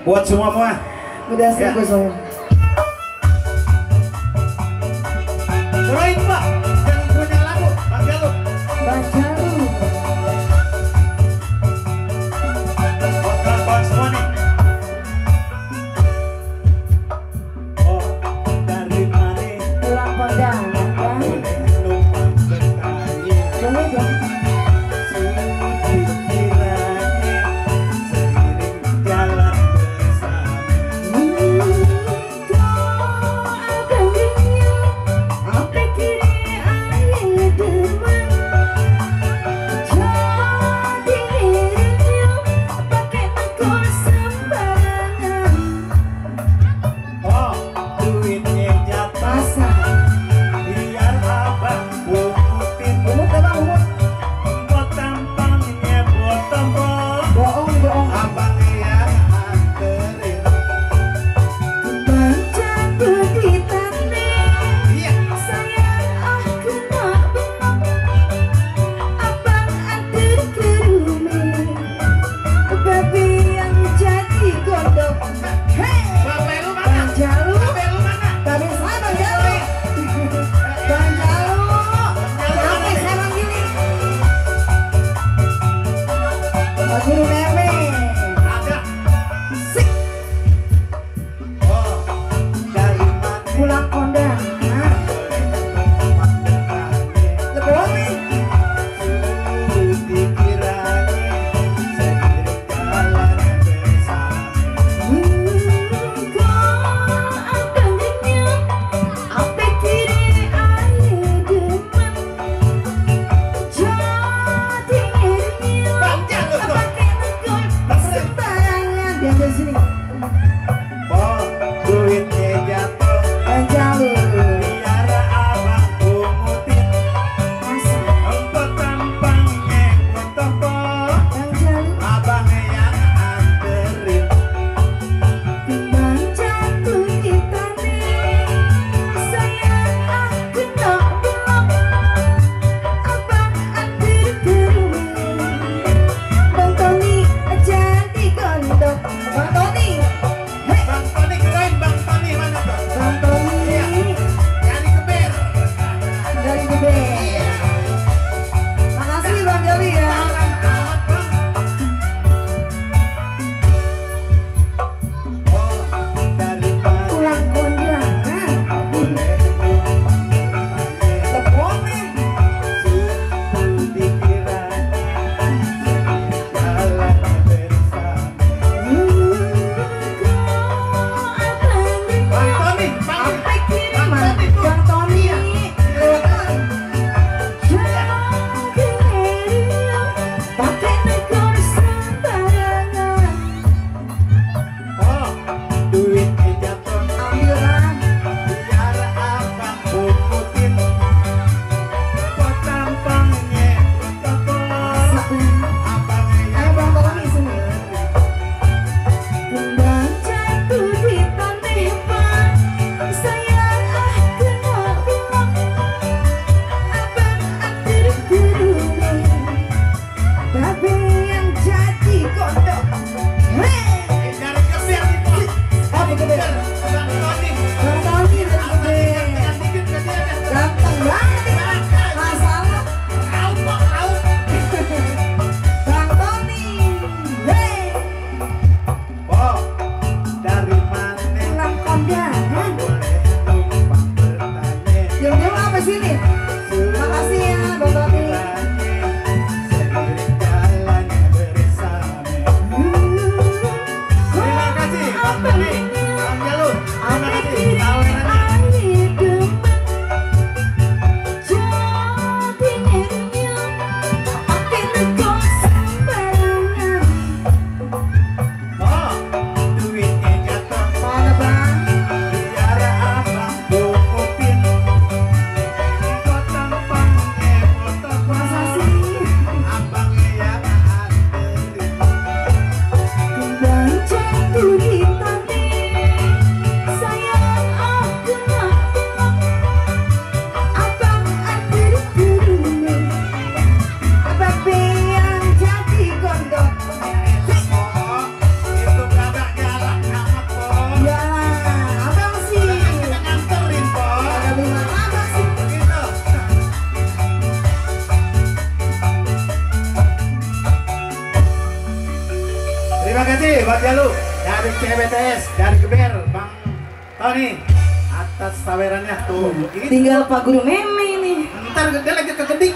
Buat semua. Udah siap semua. Selain Pak, yang punya lagu, Bang Jalu. Bang Jalu. Buat kawan-kawan semua nih. Oh, dari mana? Pulang Kodang. Boleh numpang bertanya. Boleh dong. Guru Meme ada sik. Oh, dari mana? pulang Kodang. Boleh. Sini. Oh, duitnya jatuh. Bang Jalu. Biar abang pungutin. Masa. Untuk tampangnya foto. Bang Jalu. Abang yang anterin. Bang jatuh kita nih. Sayang aku nak belum. Abang antar ke rumah. Bang Tony jadi gondok. Bang Tony. Terima kasih buat Jalu dari CBTS, dari Geber, Bang Tony atas tawarannya tuh. Ini Tinggal Pak Guru Meme ini. ntar dia lagi ke Gedik.